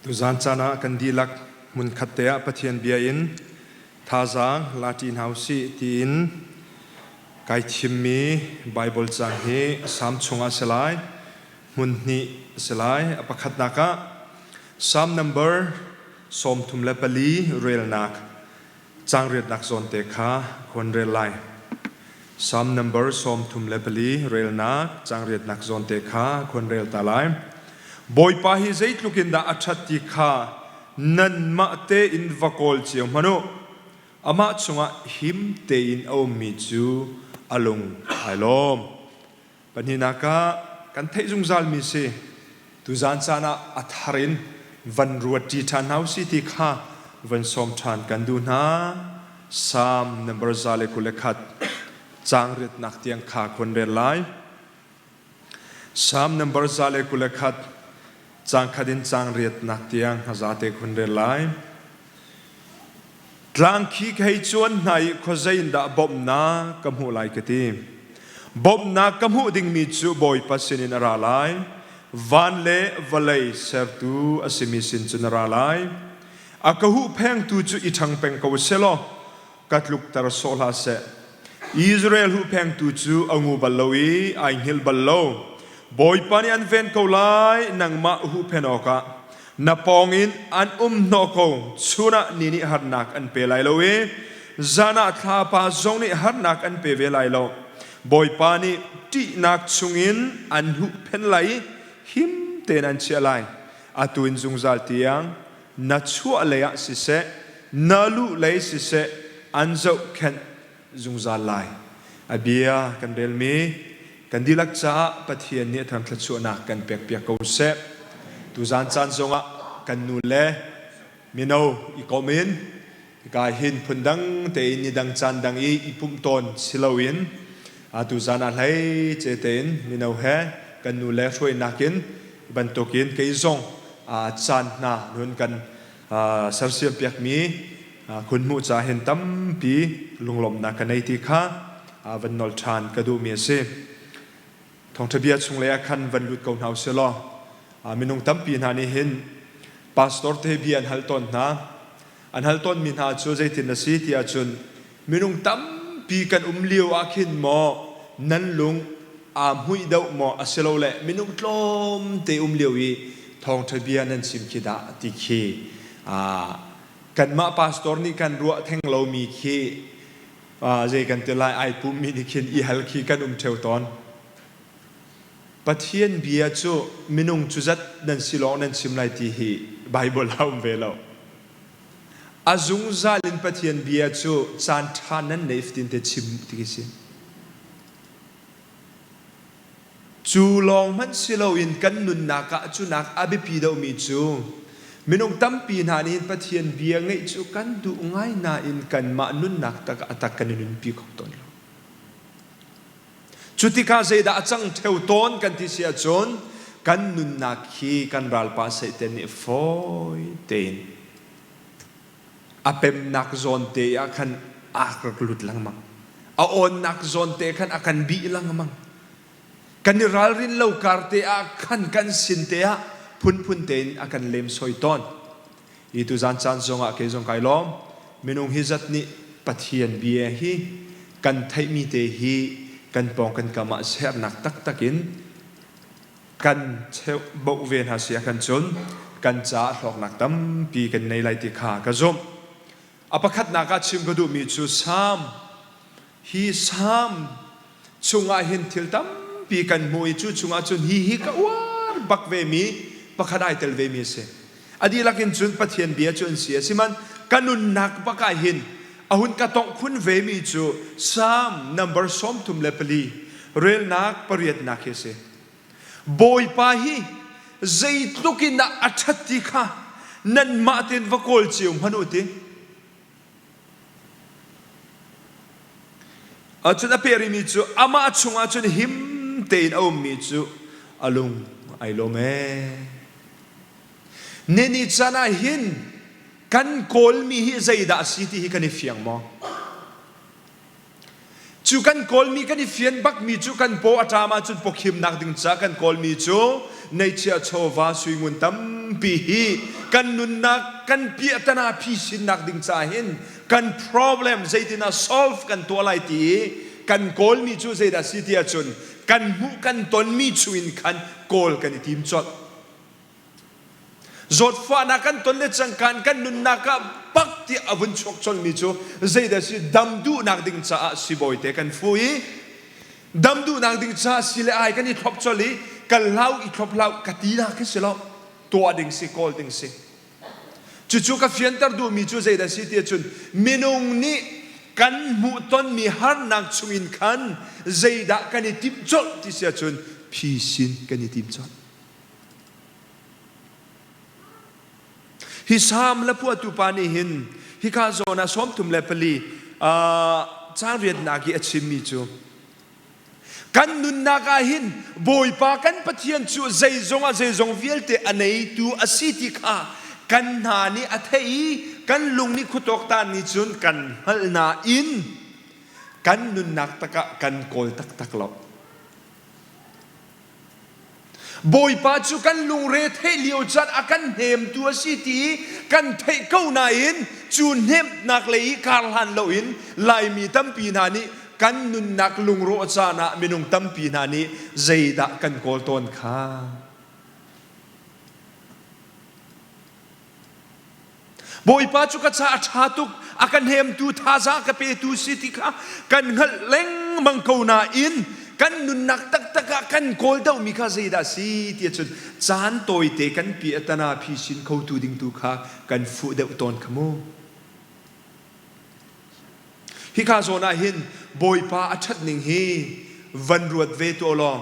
Tuzaan caan ah kan dihlak hmunkhat te ah Pathian bia in thazaang la ṭi hna usih tiin kai thimmi Baibal caang hi Salm chungah a si lai. Hmun hnih a si lai. A pakhatnak ah Salm number 34 relnak caang riatnak zawnte kha ka hun rel lai. Salm number 34 relnak caang riatnak zawnte kha ka hun rel ta lai. Bawipa hi zeitluk in dah a ṭhat ti kha nanmah tein va kawl cio hmanh u. Amah chungah him tein a ummi cu a lung ai lawm. Pahnihnak ah kan theih zungzalmi si tuzaan caan ah a thar in van ruat ṭi ṭhan hna usih ti kha van sawm ṭhan kan duh hna. Salm number 121 caang riatnak tiang kha kun rel lai. Salm number 121 caang khat in caang riatnak tiang a zate kun rel lai. Tlang khi ka hei cuan hna i khuazei in dah bawmhnak ka hmuh lai ka ti. Bawmhnak ka hmuh dingmi cu Bawipa sinin a ra lai. Van le vawlei sertu a simi sin cun a ra lai. A ka huhphengtu cu i ṭhang peng ko seh law ka tlukter sawh hlah seh. Israel huhphengtu cu a ngu bal lo i ai hngilh bal lo. Bawipa nih an ven ko lai, nangmah huhphen awkah. Na pawngin an um hnawh ko, chun ah ni nih harnak an pe lai lo i zan ah thlapa zong nih harnak an pe ve lai lo. Bawipa nih ṭihnak chungin an huhphenh lai i him tein an chiah lai. Atu in zungzal tiang na chuah lei ah siseh, na luh lei siseh, an zohkhenh zungzal lai. A bia kan relmi kan dihlak caah Pathian nih a thar thluachuahnak kan pekpiak ko seh. Tuzaan caan zongah kan nu le mino i kom in hika hin phundang tein ni dang caan dang i i pumh tawn si loin tuzaan ah hlei ce tein mino he kan nu le hruainak in bantukin kei zong caan hna nun kan sersiam piakmi Khun hmuh ca hin tampi lunglawmhnak ka nei ti kha van nawl ṭhan ka duhmi a si. Thawngṭha bia chung lei ah khan van lut ko hna usih law minung tampi hna nih hin pastor te bia an hal tawn hna. An hal tawnmi hna cu zeitin a si ti ahcun minung tampi kan um lio ah khin maw nan lung aa hmuih deuh maw asilole minung tlawmte um lio i thawngṭha bia nan chim khi dah ti khi Kanmah pastor nih kan ruah theng lomi khi zei kan ti lai ai pummi nih khin i hal khi kan um ṭheo tawn. Pathian bia cu minung cu zat nan si lawng nan chim lai ti hi Bible a um ve lo. A zungzal in Pathian bia cu caan ṭha nan neih fatin te chim ti khi si. Cu lawng hmanh si loin kan nunnak ah cunak a biapi deuhmi cu minung tampi hna nih hin Pathian bia ngeih cu kan duh ngai nain kanmah nunnak tak ah a tak kan i nunpi kho tawn lo. Cu tikah zeidah a cang ṭheo tawn kan ti si ahcun kan nunnak hi kan ralpa Satan nih fawi tein A pemnak zawnte ah khan a rak lut lengmang. A awnnak zawnte khan a kan bih lengmang. Kan i ralrin lo kar te ah khan kan sin te ah phunphun tein a kan lemsoi tawn. Hi tuzan caan zongah kei zong kai lawm. Minung hi zat nih Pathian bia hi kan theihmi te hi kan pawng kan kam ah sernak taktak in kan cheuh ve hna si ahkhan cun kan caah hlawknak tampi kan nei lai ti kha ka zumh. A pakhatnak ah chim ka duhmi cu Salm hi Salm chungah hin thil tampi kan hmu i cu chungah cun hi hi ka uar bak vemi pakhat ai tel vemi a si. A dihlak in cun Pathian bia cu an si a siman ka nunnak bak ah hin a hun ka tongh khun vemi cu Salm number 34 relnak pariatnak hi a si. Bawipa hi zeitluk in dah a ṭhat ti kha nanmah tein va kawl cio hmanh u ti. Cun a peh rihmi cu amah chungah cun him tein a ummi cu a lung ai lawm ee. Nini caan ah hin kan kawlmi hi zeidah a si ti hi kan i fiang maw? Cu kan kawlmi kan i fian bakmi cu kan paw a ṭam ahcun pawkhimnak ding caah kan kawlmi cu Neihchiah chawva suingun tampi hi kan nunnak kan piahtana phisinnak ding ca hin kan problem zeitin ah solve kan tuah lai ti i kan kawlmi cu zeidah si ti ahcun kan hmuh kan tonmi chungin khan kawl kan i tim colh. Zawtfahnak kan ton le cangkaan kan nunnak ah bak tiah a vun chuak colhmi cu zeidah si dam duhnak ding caah sibawi te kan fu i dam duhnak ding caah si le ai kan i thlop colh i kal hlau i thlop hlau ka ti nak khi si lo tuah ding si kawl ding si. Cucu ka fianter duhmi cu zeidah si ti ahcun minung nih kan hmuhtonmi harnak chungin khan zeidah kan i timh colh ti si ahcun phisin kan i tim colh. Hi Salm le phuahtu pa nih hin hika zawn ah 34 caang riatnak i a chimmi cu kan nunnak ah hin Bawipa kan Pathian cu zeizong ah zeizong vialte a neitu a si ti kha kan hna nih a theih i kan lung nih khuatawktan nih cun kan hngalh nain kan nunnak takah kan kawl taktak lo. Bawipa cu kan lungre theih lio caan a kan hnemtu a si ti kan theih ko nain cu hnemhnak lei i kar hlan loin Laimi tampi hna nih kan nunnak lungrawh caan ah minung tampi hna nih zeidah kan kawl tawn kha. Bawipa cu ka caah a ṭha tuk, a ka hnemtu, thazaang ka petu si ti kha kan hngalh lengmang ko nain kan nunnak taktak ah kan kawl deuhmi kha zeidah a si ti ahcun caan tawite kan pi a tana phisin khotu ding tu kha kan fuh deuh tawn kha mu. Hika zawn ah hin Bawipa a ṭhat ning hi van ruat ve tuah law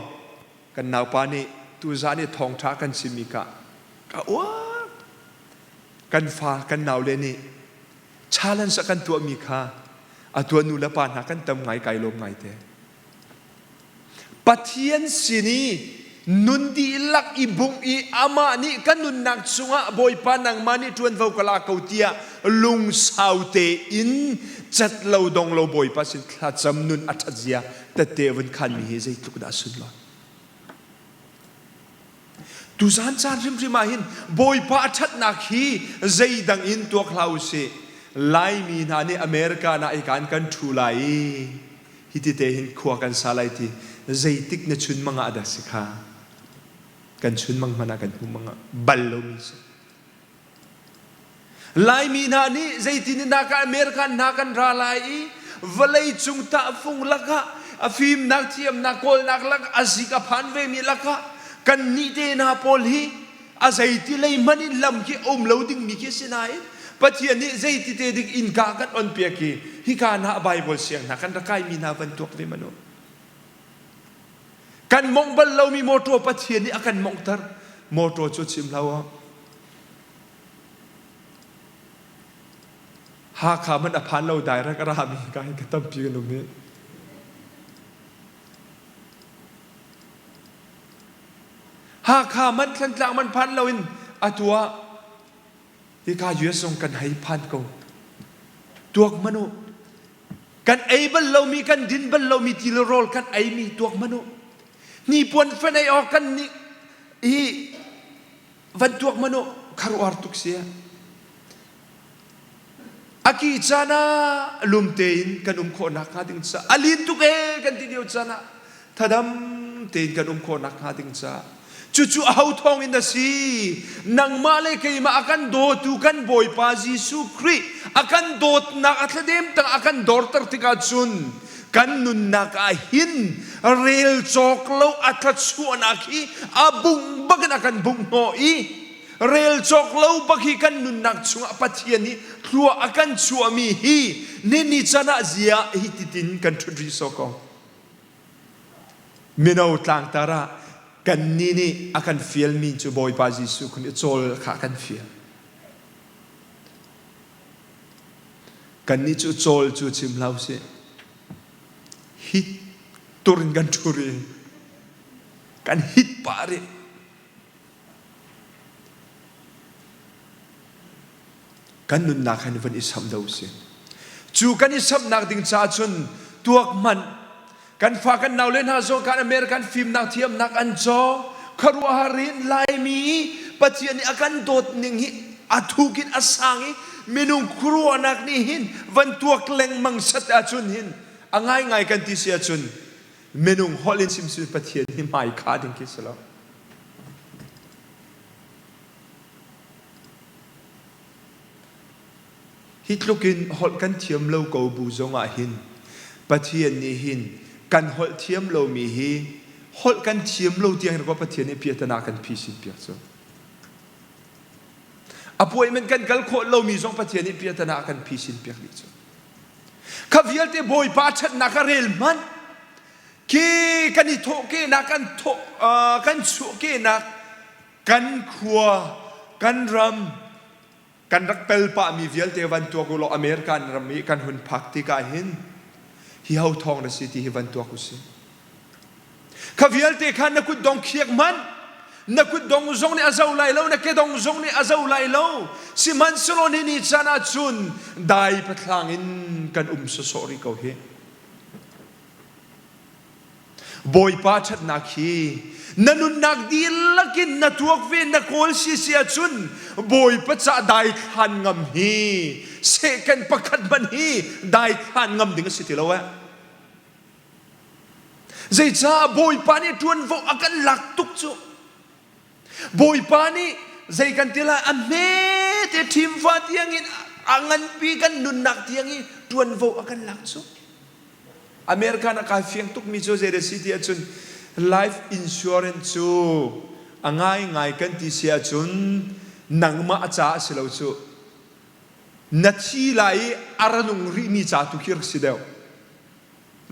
kan naupa nih tuzaan i thawngṭha kan chimmi ka ka uar. Kan fa kan naule nih challenge a kan tuahmi kha a tuah nu le pa hna kan tam ngai kai lawm ngai te. Pathian sin i nun dihlak i bungh i amah nih ka nunnak chungah Bawipa nangmah nih ṭuanvo ka la ko tiah lungsau tein cat lo dong lo Bawipa sin thlacam nun a ṭhat zia tette a vun khanmi hi zeitluk dah a sunlawi. Tuzaan caan hrimhrim ah hin Bawipa a ṭhatnak hi zeidang in tuak hlah u sih. Laimi hna nih America na ikaan kan ṭhu lai i hiti te hin khua kan sa lai ti zeitik na chunmang ah dah si kha? Kan chunmang hmanh ah kan hmu mang ah bal lomi si. Laimi hna nih zeitin in dah American hna kan ra lai i vawlei cung tahfung lakah a fimnak thiamnak kawlnak lak a zik a phan vemi lakah kan nih te hna pawl hi a zeiti lei hmanh in lam khi a um lo dingmi khi si nain Pathian nih zeiti te dik innka kan on piak i hika hna Bible siang hna kan rak kaimi hna van tuak ve manu kan mongh bal lomi mawṭaw Pathian nih a kan monghter mawṭaw cu chim hlah Hakha hmanh a phan lo direct a rami ka hi ka tampi kan um hi. Hakha man Thlantlang man phan loin atu ah hika US zong kan hei phan ko. Tuak hmanh u. Kan ei bal lomi kan din bal lomi ti le rawl kan eimi tuak hmanh u. Hnipuan fen ei awk kan nih hi van tuak hmanh u kharuar tuk si a ki caan ah lum tein kan um khawh nakhnga ding ca a lin tuk ee kan ti lio caan ah thadam tein kan um khawh nakhnga ding ca cucu a ho thawng in a si nangmah le keimah a kan dawtu kan Bawipa Jesuh Khrih a kan dawtnak a thladem tang a kan dorter tikah cun kan nunnak ah hin rel cawk lo a thluachuahnak hi a bung bak in a kan bungh hnawh i rel cawk lo bak hi kan nunnak chungah Pathian nih thlua a kan chuahmi hi nini can ah zia hi titin kan ṭhut rih sawh ko. Mino tlangtar ah kannih nih a kan fialmi cu Bawipa Jesuh Khrih nih cawl kha a kan fial. Kannih cu cawl cu chim hlah usih. Hit tur in kan ṭhu rih. Kan hit pah rih. Kan nunnak han van i samh do usih. Cu kan i samhnak ding caah cun tuak hmanh kan fa kan naule hna zong kan American fimnak thiamnak an cawng. Khuaruahhar in Laimi Pathian nih a kan dawt ning hi a thuk in a sang i minung khuaruahnak nih hin van tuak lengmang sat ahcun hin a ngaingai kan ti si ahcun minung holh in chim si Pathian hi hmai kha ding khi si lo. Hi tluk in holh kan thiam lo ko bu zongah hin Pathian nih hin kan holh thiam lomi hi holh kan thiam lo tiang hin Pathian nih piahtana kan phisin piak cu. Appointment kan kal khawh lomi zong Pathian nih piahtana kan phisin piak dih cu. Kha vialte Bawipa ṭhatnak a rel hmanh. Khi kan i thawhkehnak kan thawh kan chuahkehnak kan khua kan ram kan rak pel pahmi vialte van tuak u law American ram i kan hun phak tikah hin hi ho thawng na si ti hi van tuak u sih. Kha vialte kha na kutdong khiak hmanh na kutdong zong nih a zo lai lo na kedong zong nih a zo lai lo sihmanhsehlaw ni ni caan ah cun dai pathlang in kan um sawsawh rih ko hi. Bawipa ṭhatnak hi na nunnak dihlak in na tuak ve na kawl si si ahcun Bawipa ca daithlan ngam hi second pakhat hmanh hi daithlan ngam ding a si ti lo eh. Zeicah Bawipa nih ṭuanvo a kan lak tuk cu. Bawipa nih zei kan ti lai a hmete ṭhimfa tiangin a nganpi kan nunnak tiang i ṭuanvo a kan lak cu. American a kai fiang tukmi cu zei da si ti ahcun life insurance cu a ngaingai kan ti si ahcun nangmah a ca a si lo cu na thi lai i a ra nung rihmi ca tu khi rak si deuh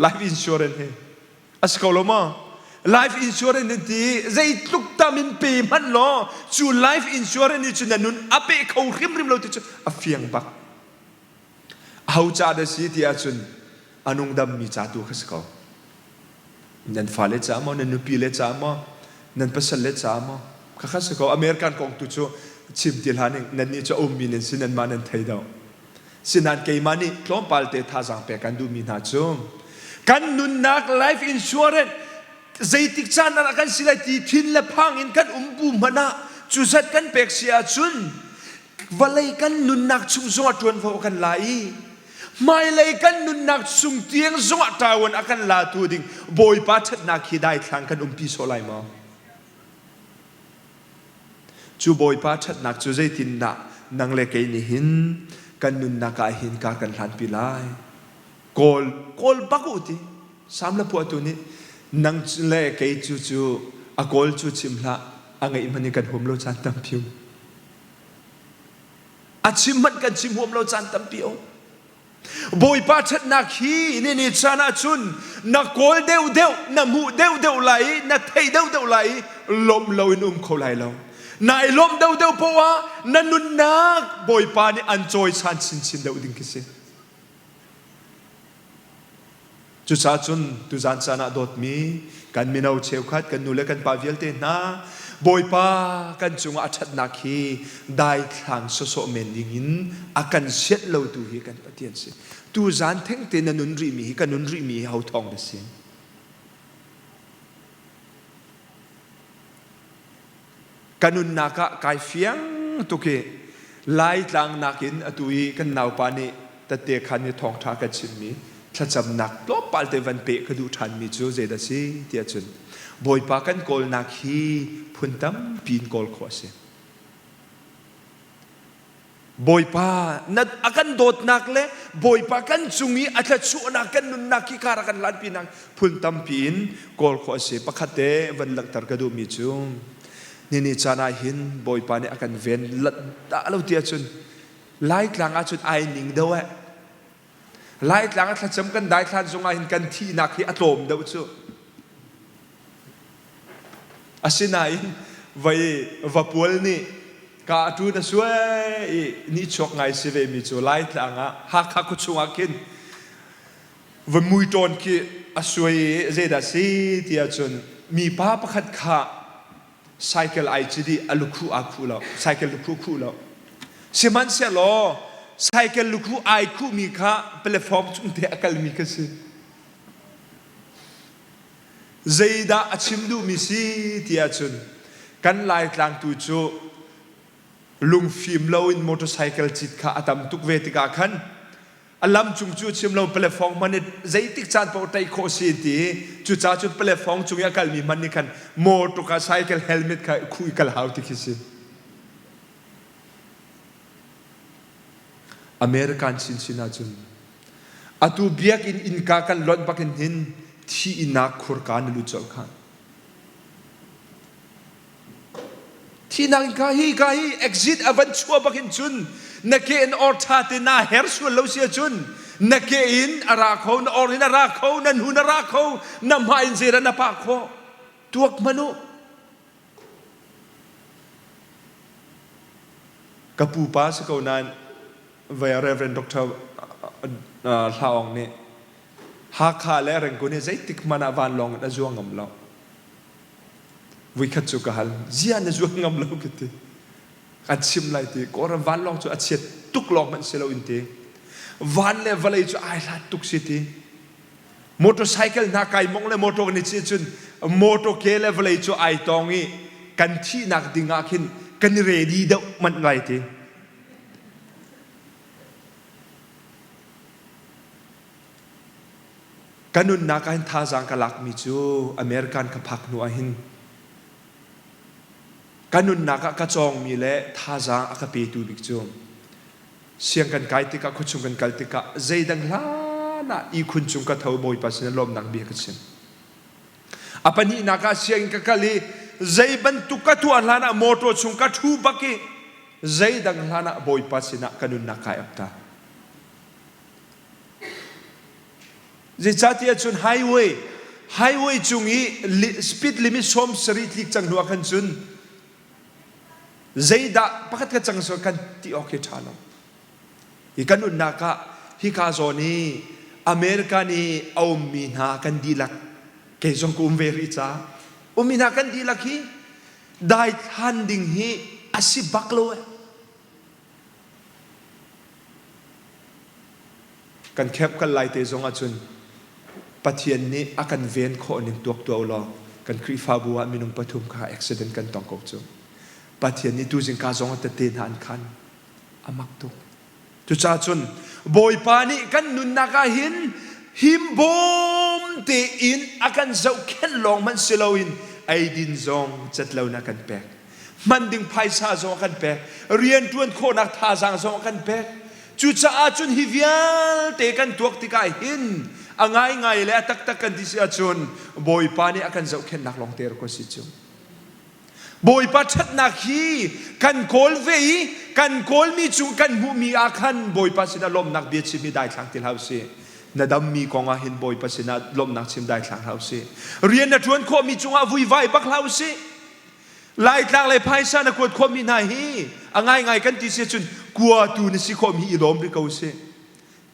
life insurance hi a si ko lo maw life insurance nan ti zeitluk tam in pe hmanh law cu life insurance nih cun na nun a peh kho hrimhrim lo ti cu a fiang bak Aho ca dah si ti ahcun a nungdammi ca tu kha si ko. Nan fale ca maw, nan nupi le ca maw, nan pasal le ca maw, khakha si ko. American kong tu cu chim ti hlah ning, nannih cu a ummi nan si, nanmah nan thei deuh. Sinain keimah nih tlawmpal te thazaang pek kan duhmi hna cu kan nunnak life insurance zeitik caan ah kan si lai ti thin le phang in kan um bu hmanh ah cu zat kan pek si ahcun vawlei kan nunnak chung zongah ṭuanvo a kan la i hmailei kan nunnak chung tiang zongah ṭawan a kan latu ding Bawipa ṭhatnak hi daithlang kan umpi sawh lai maw? Cu Bawipa ṭhatnak cu zeitindah nang le kei nih hin kan nunnak ah hin kar kan hlanpi lai? Kawl, kawl bak u ti. Sam le phuahtu nih nang le kei cu cu a kawl cu chim hlah, a ngeih hmanh in kan huam lo caan tampi um. A chim hmanh kan chim huam lo caan tampi a um. Bawipa ṭhatnak hi ni ni caan ah cun na kawl deuhdeuh, na hmuh deuhdeuh lai i na theih deuhdeuh lai i lawmh loin um kho lai lo. Nai lawmh deuhdeuh poah ah na nunnak Bawipa nih an cawisan chinchin deuh ding khi si. Cucaah cun tuzan caan ah dawtmi kan mino cheukhat kan nu le kan pa vialte hna Bawipa kan cungah a ṭhatnak hi daithlang sawsawh men dingin a kan sianh lotu hi kan Pathian si. Tuzan thengte na nun rihmi hi ka nun rihmi hi ho thawng dah si? Ka nunnak ah kai fiang tuk i Laitlang nakin atu i kan naupa nih tette khan i thawngṭha kan chimmi thlacamnak tlawmpal te van peh ka duh ṭhanmi cu zeidah si tiah cun Bawipa kan kawlnak hi phun tampi in kawl khawh a si. Bawipa na a kan dawtnak le Bawipa kan cung i a thluachuahnak kan nunnak hi kar a kan hlanpinak phun tampi in kawl khawh a si. Pakhat te van langhter ka duhmi cu nini caan ah hin Bawipa nih a kan ven dah lo ti ahcun Laitlang ahcun ai ning deuh eh. Laitlang a thlacam kan daithlan zongah hin kan thihnak hi a tlawm deuh cu. Asinain vei vapual nih ka a ṭun a suai i nihchuak ngai si vemi cu Laitlang ah Hakha khuachung ah khin va muiṭawn khi a suai i zeidah si ti ahcun mipa pakhat kha cycle ai cit i a lukhuh aa khuh lo cycle lukhuh khuh lo sihmanhsehlaw cycle lukhuh ai khuhmi kha platform cung te a kalmi kha si. Zeidah a chim duhmi si ti ahcun. Kan Laitlang tu cu lungfim loin motorcycle cit kha a tam tuk ve tikah khan a lam cung cu chim lo palefong hman i zeitik caan paoh tei khawh si ti cucaah cun palefong cung i a kalmi hman nih khan motor kha cycle helmet kha khu i kal hau ti khi si. American chinchin ahcun atu biakinn innka kan lonh bakin hin thi innak khurka na lut colh kha. Thihnak in ka hi ka hi exit a van chuah bak in cun na ke in or ṭha te na her sual lo si ahcun na ke in a ra kho na or in a ra kho na hnu na ra kho na hmai in zeidah na pah khawh tuak hmanh u ka pupa si ko nain vai Reverend Dr. Hla Aung nih Hakha le Rangoon hi zeitik hmanh ah vanlawng in a zuang ngam lo. Vuikhat cu ka hal, ziah na zuang ngam lo ka ti. An chim lai ti, Kawlram vanlawng cu a chiat tuk lawng hmanh si lo in ti. Van le vawlei cu ai hlat tuk si ti. Motorcycle hna kai mong le motor kan i cit cun motor ke le vawlei cu ai tong i kan thihnak ding ah khin kan i ready deuh manh lai ti. Ka nunnak ah hin thazaang ka lakmi cu American ka phak hnu ah hin ka nunnak ah ka cawngmi le thazaang a ka petu bik cu siang kan kai tikah khuachung kan kal tikah zeidang hlan ah ihkhun cung ka tho Bawipa sinah lawmnak bia ka chim. A pahnihnak ah sianginn ka kal i zei bantuk ka tuah hlan ah motor chung ka ṭhu bak i zeidang hlan ah Bawipa sinah ka nunnak kai ap ta. Zeicahtiah cun highway highway cung i speed limit 70 tlik cang hnu ah khan cun zeidah pakhat ka cang sual kan ti awk hi ṭha lo. Hi kan nunnak ah hika zawn i America nih a ummi hna kan dihlak kei zong ka um ve rih ca ummi hna kan dihlak hi daithlan ding hi a si bak lo eh. Kan khep kal lai te zong ahcun Pathian nih a kan ven khawh ning tuak tuah u law kan Khrihfabu ah minung pathum kha accident kan tong ko cu. Pathian nih tuzing ka zong ah tette hna an khan. A mak tuk. Cucaah cun Bawipa nih kan nunnak ah hin himbawm tein a kan zohkhenh lawng hmanh si loin eidin zong cat lo in a kan pek. Hman ding phaisa zong a kan pek. Rianṭuan khawhnak thazaang zong a kan pek. Cucaah cun hi vialte kan tuak tikah hin a ngaingai le a taktak kan ti si ahcun Bawipa nih a kan zohkhenhnak lawngte rak si cu. Bawipa ṭhatnak hi kan kawl ve i kan kawlmi cung kan hmuhmi ah khan Bawipa sinah lawmhnak bia chim hi daithlang ti hlah usih. Na dammi kong ah hin Bawipa sinah lawmhnak chim daithlang hlah usih. Rian na ṭuan khawhmi cungah vuivai bak hlah usih. Laitlang le phaisa na kuat khawhmi hna hi a ngaingai kan ti si ahcun kuatu na si khawhmi i lawm rih ko usih.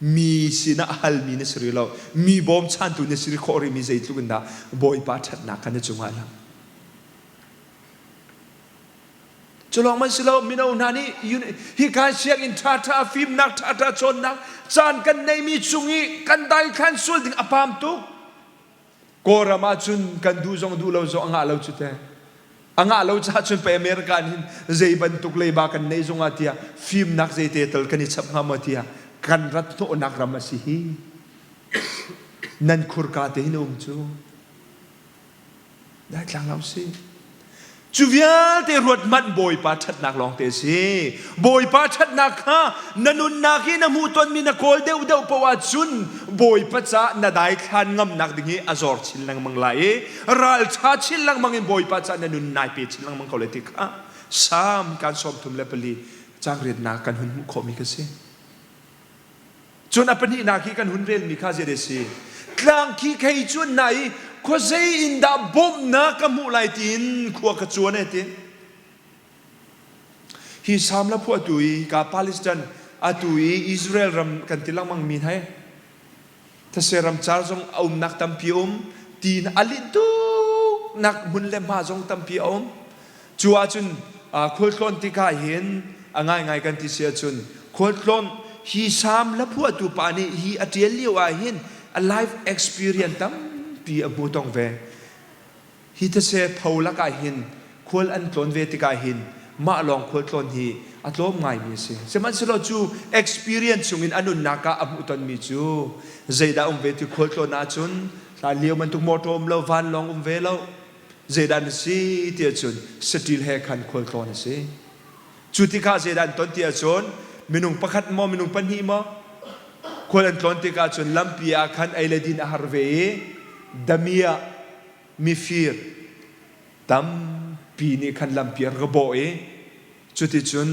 Mi sinah halmi na si rih lo. Mi bawmchantu na si rih khawh rihmi zeitluk in dah Bawipa ṭhatnak kha na cungah a lang. Culawng man si lo mino hna nih hika sianginn ṭhaṭha fimnak ṭhaṭha cawnnak caan kan neimi chung i kan daithlan sual ding a pam tuk. Kawlram ah cun kan duh zong duh lo zong a ngah lo cu te. A ngah lo caah cun pei America nih hin zei bantuk leiba kan neih zong ah tiah fimnak zeite tal kan i chap hnga maw tiah kan rat hnawhnak ram a si hi. Nan khurka te hin a um cu. Daitlang lo si. Cu vialte ruat hmanh Bawipa ṭhatnak lawngte a si. Bawipa ṭhatnak kha na nunnak i na hmuhtonmi na kawl deuhdeuh paoh ahcun Bawipa caah na daithlan ngamnak ding hi a zor chin lengmang lai i ralṭha chin lengmang in Bawipa caah na nun nai pe chin lengmang ko lai ti kha Salm kan 34 caang riatnak kan hun hmuh khawhmi kha si. Cun a pahnihnak hi kan hun relmi kha zeidah a si? Tlang khi khei cun na i khuazei in dah bawmhnak ka hmuh lai tiin khua ka cuan e ti. Hi Salm la phuahtu i ka Palestine atu i Israel ram kan ti lengmang mi hna hi thase ram car zong a umnak tampi a um tiin a linh tuknak hmun le hma zong tampi a um. Cu ahcun khualtlawn tikah hin a ngaingai kan ti si ahcun khualtlawn hi Salm hlaphuahtu pa nih hi a ṭial lio ah hin a life experience tampi a hmu tong ve. Hi thase pho lakah hin. Khual an tlawn ve tikah hin mah lawng khual tlawn hi a tlawm ngaimi a si. Sihmanhsehlaw cu experience chungin a nunnak ah a hmuhtonmi cu zeidah um ve ti khual tlawn ahcun hlan lio bantuk motor um lo, vanlawng um ve lo, zeidah na si ti ahcun saṭil he khan khual tlawn a si. Cu tikah zeidah an ton ti ahcun minung pakhat maw minung pahnih maw khual an tlawn tikah cun lampi ah khan ei le din a har ve i damiah mifir tampi nih khan lampi an ka bawh i cuticun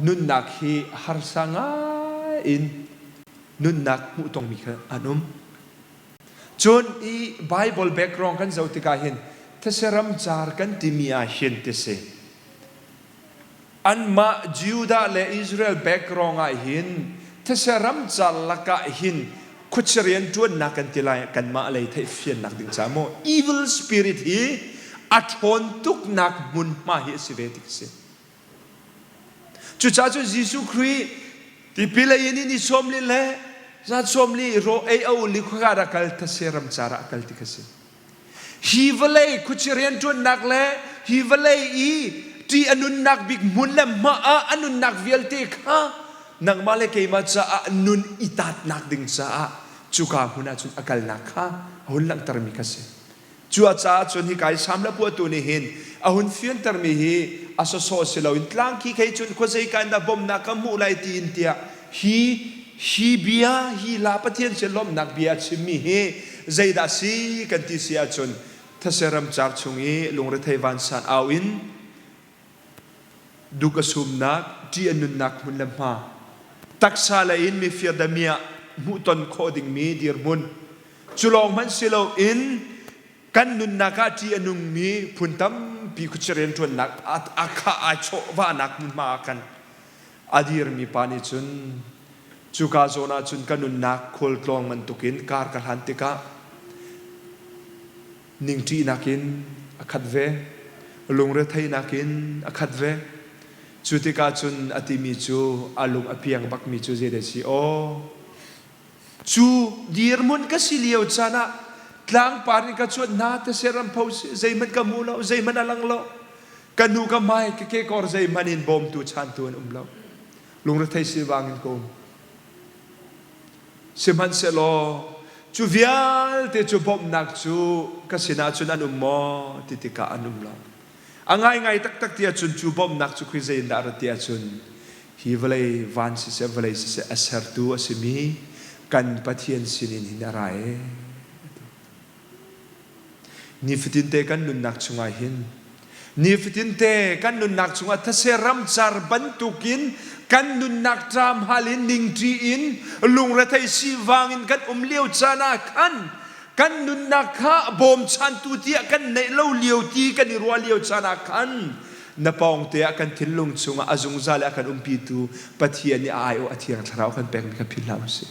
nunnak hi harsa ngai in nunnak hmuhtongmi kha an um. Cun i Bible background kan zoh tikah hin these ramcar kan timi ah hin ti si. Anmah Judah le Israel background ah hin these ramcar lakah hin khuachia rianṭuannak kan ti lai kanmah lei theihfiannak ding caah maw evil spirit hi a ṭhawn tuknak hmunhma hi a si ve ti si. Cucaah cun Jesuh Khrih tipil a in ni 40 le zan 40 raw ei a ul i khuaka dah kal these ramcar ah a kal ti kha si. Hi vawlei khuachia rianṭuannak le hi vawlei i ṭih a nunnak bik hmun le hma ah a nunnak vialte kha nangmah le keimah caah nun i taatnak ding caah cuka hmun ah cun a kalnak kha a hun langhtermi kha si. Cu a caah cun hika i Salm le phuahtu nih hin a hun fiantermi hi a sawsawh si loin tlang khi khei cun khuazeika in dah bawmhnak ka hmuh lai tiin tiah hi hi bia hi hla Pathian sin lawmhnak bia a chimmi hi zeidah si kan ti si ahcun these ramcar chung i lungrethei vansan au in duk a sumnak ṭih a nunnak hmun le hma taksa lei in mifir damiah hmuhton khawh dingmi dirhmun cu lawng hmanh si loin kan nunnak ah ṭih a nungmi phun tampi khuachia rianṭuannak a kha ai chawhvahnak hmunhma ah khan a dirmi pa nih cun cuka zawn ah cun ka nunnak khualtlawng bantukin kar ka hlan tikah ningṭihnak in a khat ve lungretheihnak in a khat ve. Cu tikah cun a timi cu a lung a piang bakmi cu zeidah a si aw Cu dirhmun ka si lio caan ah tlangpar in ka cuanh hna these rampho si zeihmanh ka hmu lo zeihmanh a lang lo ka hnu ka hmai ka kekor zeihmanh in bawmtu chantu an um lo lungrethei sivang in ka um sihmanhsehlaw cu vialte cu bawmhnak cu ka sinah cun an um maw ti tikah an um lo A ngaingai taktak ti ahcun cu bawmhnak cu khui zei in dah a rat ti ahcun hi vawlei van siseh vawlei siseh a sertu a simi kan Pathian sinin hin a ra ee. Nifatinte kan nunnak chungah hin nifatinte kan nunnak chungah thase ramcar bantukin kan nunnak ṭam hal in ningṭi in lungrethei sivang in kan um lio caan ah khan Kan nunnak kha bawmchantu tiah kan neih lo lio ti kan i ruah lio caan ah khan na pawngte ah kan thinlung chungah a zungzal i a kan umpitu Pathian nih a aiawh a Thiang Thlarau kan pekmi kha philh hlah usih.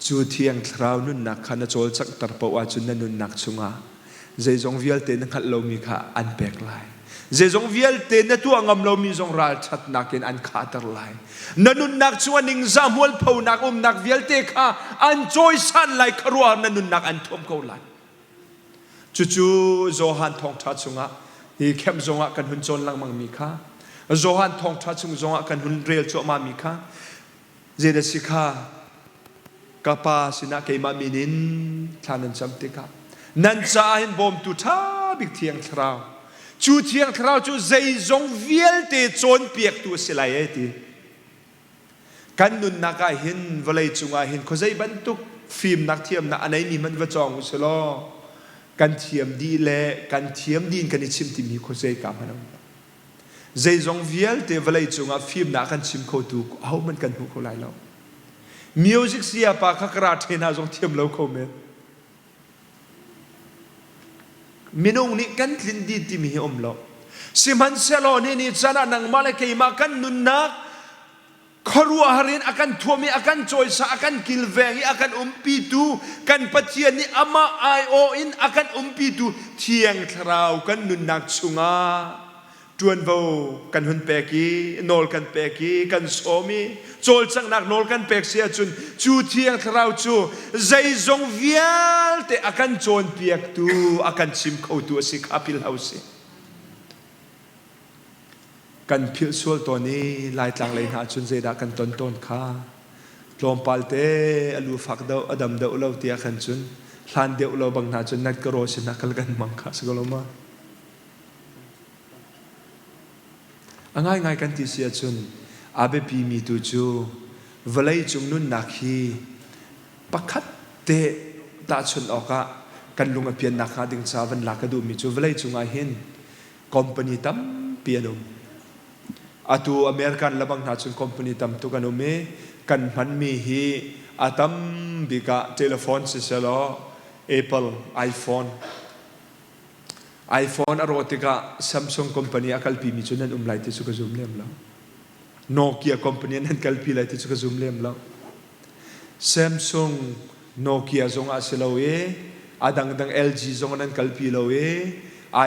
Cu Thiang Thlarau nunnak kha na cawlcanghter paoh ahcun na nunnak chungah zeizong vialte na hngalh lomi kha an pek lai. Zeizong vialte na tuah ngam lomi zong ralṭhatnak in an khahter lai. Na nunnak cu a ningzah mualphonak umnak vialte kha an cawisan lai khuaruahhar na nunnak an thuam ko lai. Cucu Johan thawngṭha chungah hi camp zongah kan hun cawn lengmangmi kha Johan thawngṭha chung zongah kan hun rel cuahmahmi kha Zeidah si kha ka Pa sinah keimah min in thla nan cam tikah nan caah hin bawmtu ṭha bik Thiang Thlarau cu Thiang Thlarau cu zeizong vialte cawnpiaktu a si lai ei ti kan nunnak ah hin vawlei cungah hin khuazei bantuk fimnak thiamnak a neimi hmanh va cawng u sih law kan thiam dih le kan thiam dih in kan i chim timi khuazei ka hmanh a um lo. Zeizong vialte vawlei cungah fimnak kan chim khotu ahohmanh kan hmu kho lai lo. Music sayapa kha karate hna zong thiam lo kho men. Minung nih kan tlin dih timi hi um lo. Sihmanhsehlaw ni ni caan ah nangmah le keimah kan nunnak khuaruahhar in a kan thuam i a kan cawisa a kan kilveng i a kan umpitu kan Pathian nih amah aiawh in a kan umpitu Thiang Thlarau kan nunnak chungah. ṭuanvo kan hun pek i nawl kan pek i kan sawm i cawlcanghnak nawl kan pek si ahcun cu Thiang Thlarau cu zeizong vialte a kan cawnpiaktu a kan chim khotu a si kha philh hau si. Kan philh sual tawn i Laitlang lei hna ahcun zeidah kan ton tawn kha tlawmpal te a lu fak deuh a dam deuh lo tiah khan cun hlan deuh lo bang hna cun nat ka raw sin ah kal kan hmang kha si ko lo ma? A ngaingai kan ti si ahcun a biapimi tu cu vawleicung nunnak hi pakhat te tahchunh awkah kan lung a pian nakhnga ding caah van lak ka duhmi cu vawleicung ah hin company tampi an um. Atu American lebang hna cun company tam tuk an um i kan hmanmi hi a tam bik ah telephone siselaw Apple iPhone iPhone a rawh tikah Samsung company a kalpimi cu nan um lai ti cu ka zum lem lo. Nokia company nan kalpi lai ti cu ka zum lem lo. Samsung, Nokia zong ah si lo i a dangdang LG zong nan kalpi lo i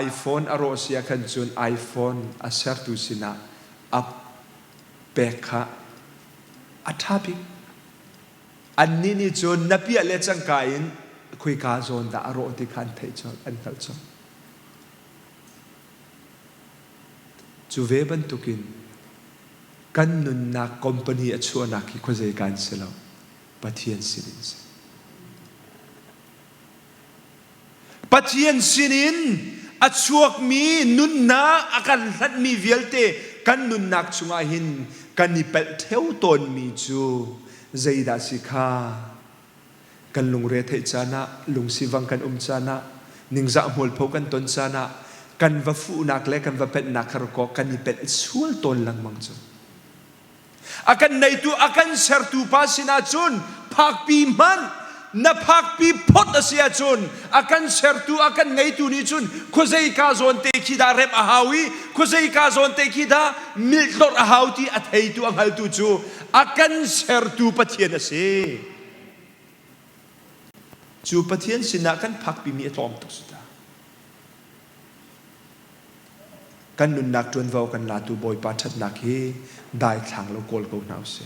iPhone a rawh si ah khan cun iPhone a sertu sinah a pek kha a ṭha bik. Annih nih cun na piah le cangka in khoika zawn dah a rawh ti kha an theih colh, an hngalh colh. Cu ve bantukin kan nunnak company a chuahnak hi khuazei kan si lo, Pathian sinin si. Pathian sinin a chuakmi nunnak a kan hlanhmi vialte kan nunnak chungah hin kan i pelh ṭheo tawnmi cu zeidah si kha kan lungre theih caan ah lungsivang kan um caan ah ningzah hmualpho kan ton caan ah kan va fuhnak le kan va penhnak kha rakaw kan i pelh sual tawn lengmang cu. A kan neitu, a kan sertu pa sinah cun phakpi hmanh na phakpi phot a si ahcun a kan sertu, a kan ngeitu nih cun khuazeika zawn te khi dah remh a hau i khuazeika zawn te khi dah milhtlorh a hau ti a theitu, a hngaltu cu a kan sertu Pathian a si. Cu Pathian sinah kan phakpimi a tlawm tuk si ta. Kan nunnak ṭuanvo kan latu Bawipa ṭhatnak hi daithlang lo kawl ko hna usih.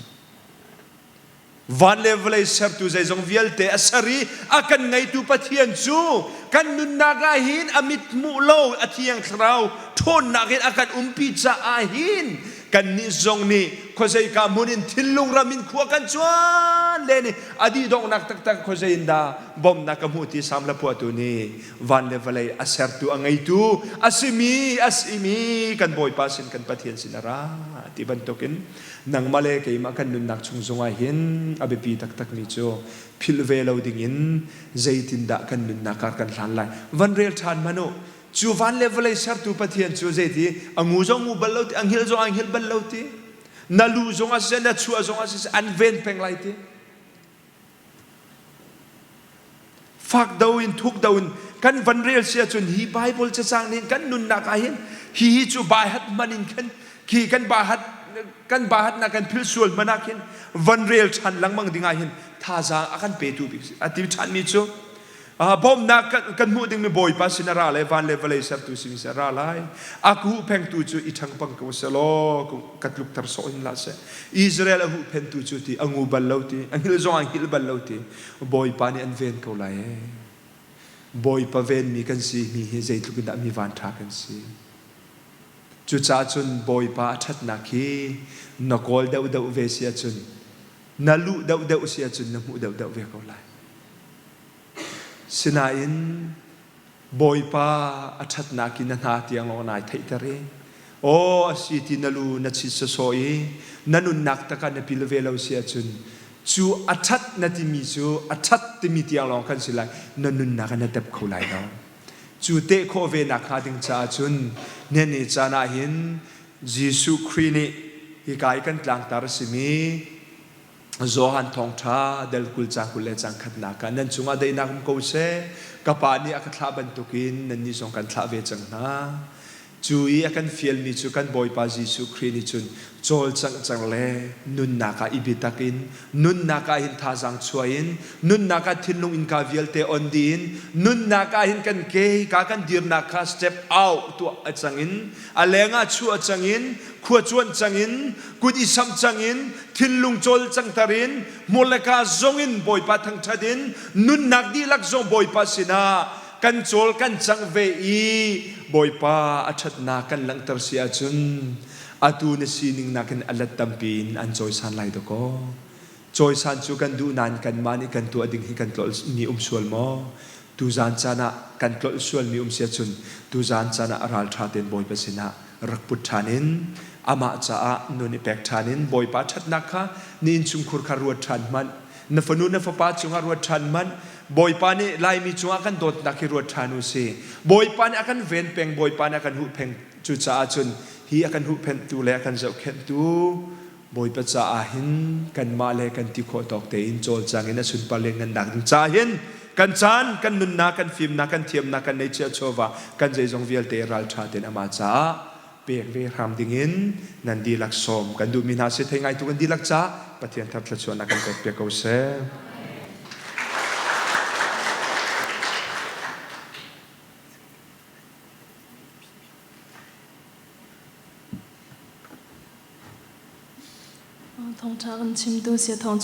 Van le vawlei sertu zeizong vialte a ser i a kan ngeitu Pathian cu kan nunnak ah hin a mit hmuh lo a Thiang Thlarau ṭhawnnak in a kan umpi caah hin kannih zong nih khuazeika hmun in thinlung ram in khua kan cuan len i a dih donghnak taktak khuazei in dah bawmhnak ka hmuh ti Salm hla phuahtu nih van le vawlei a sertu a ngeitu a simi a simi kan Bawipa sin kan Pathian sin a ra ti bantukin nangmah le keimah kan nunnak chung zongah hin a biapi taktakmi cu philh ve lo dingin zeitindah kan nunnak kar kan hlan lai van rel ṭhan hmanh u cu van le vawlei sertu Pathian cu zeiti a ngu zong ngu bal lo ti a hngilh zong a hngilh bal lo ti na lu zong ah siseh na chuah zong ah siseh an ven peng lai ti Fak do in thuk do in kan van rel si ahcun hi Bible cacang nih kan nunnak ah hin hi hi cu baihat hman in khan khi kan bahat kan bahatnak kan philh sual hman ah khin van rel ṭhan lengmang ding ah hin thazaang a kan petu bik a ti ṭhanmi cu bawmnak kan hmuh dingmi Bawipa sin a ra lai van le vawlei sertu sin a ra lai a ka huhphengtu cu i ṭhangpang ko seh law ka tlukter sawh hin hlah seh Israel a huhphentu cu ti a ngu bal lo ti a hngilh zong a hngilh bal lo ti Bawipa nih an ven ko lai ee Bawipa venmi kan si mi hi zeitluk in dah mi vanṭha kan si cucaah cun Bawipa a ṭhatnak hi na kawl deuhdeuh ve si ahcun na luh deuhdeuh si ahcun na hmuh deuhdeuh ve ko lai Sinain Bawipa a ṭhatnak i na hna tiang lawng nai theihter i aw a si ti na lu na chit sawsawh i na nunnak tak ah na pil ve lo si ahcun cu a ṭhat na timi cu a ṭhat timi tiang lawng kan si lai na nunnak ah na tep kho lai lo. Cu teh khawh ve nak hnga ding caah cun nene caan ah hin Jesuh Khrih nih hika i kan tlangtar a simi Johan thawngṭha del 20 caang 20 le caang khatnak ah nan cungah daihnak um ko seh. Ka Pa nih a ka thlah bantukin nannih zong kan thlah ve cang hna. Cu i a kan fialmi cu kan Bawipa Jesuh Khrih nih cun cawlcangh cang le nunnak ah i biatak in, nunnak ah hin thazaang chuah in, nunnak ah thinlung innka vialte on dih in, nunnak ah hin kan ke ka kan dirnak kha step out tuah a cang in, a leng ah chuah cang in, khua cuanh cang in, kut i samh cang in, thinlung cawlcanghter in, hmur le ka zong in Bawipa thangṭhat in, nunnak dihlak zong Bawipa sinah kan cawl kan cangh ve i Bawipa a ṭhatnak kan langhter si ahcun atu na sining nakin a let tampi in an cawisan lai dakaw. Cawisan cu kan duh nain kanmah nih kan tuah ding hi kan tlolhmi um sual maw? Tuzan caan ah kan tlolh sualmi um si ahcun tuzan caan ah ralṭha tein Bawipa sinah rak put ṭhan in amah caah nun i pek ṭhan in Bawipa ṭhatnak kha na innchungkhur kha ruat ṭhan hmanh. Na fanu na fapa cungah ruat ṭhan hmanh. Bawipa nih Laimi cungah kan dawtnak hi ruat ṭhan u si. Bawipa nih a kan ven peng, Bawipa nih a kan huhpeng. Cucaah cun hi a kan huhphenhtu le a kan zohkhenhtu Bawipa caah hin kanmah le kan ti khawh tawk tein cawlcang in a sunpar lianngannak ding caah hin kan caan, kan nunnak, kan fimnak, kan thiamnak, kan neihchiah chawva, kan zeizong vialte ralṭha tein amah caah pek ve hram dingin nan dihlak sawm kan duhmi hna si thei ngaitu kan dihlak ca Pathian thar thluachuahnak kan pek piak ko seh. Thawngṭha kan chimtu sia thawng.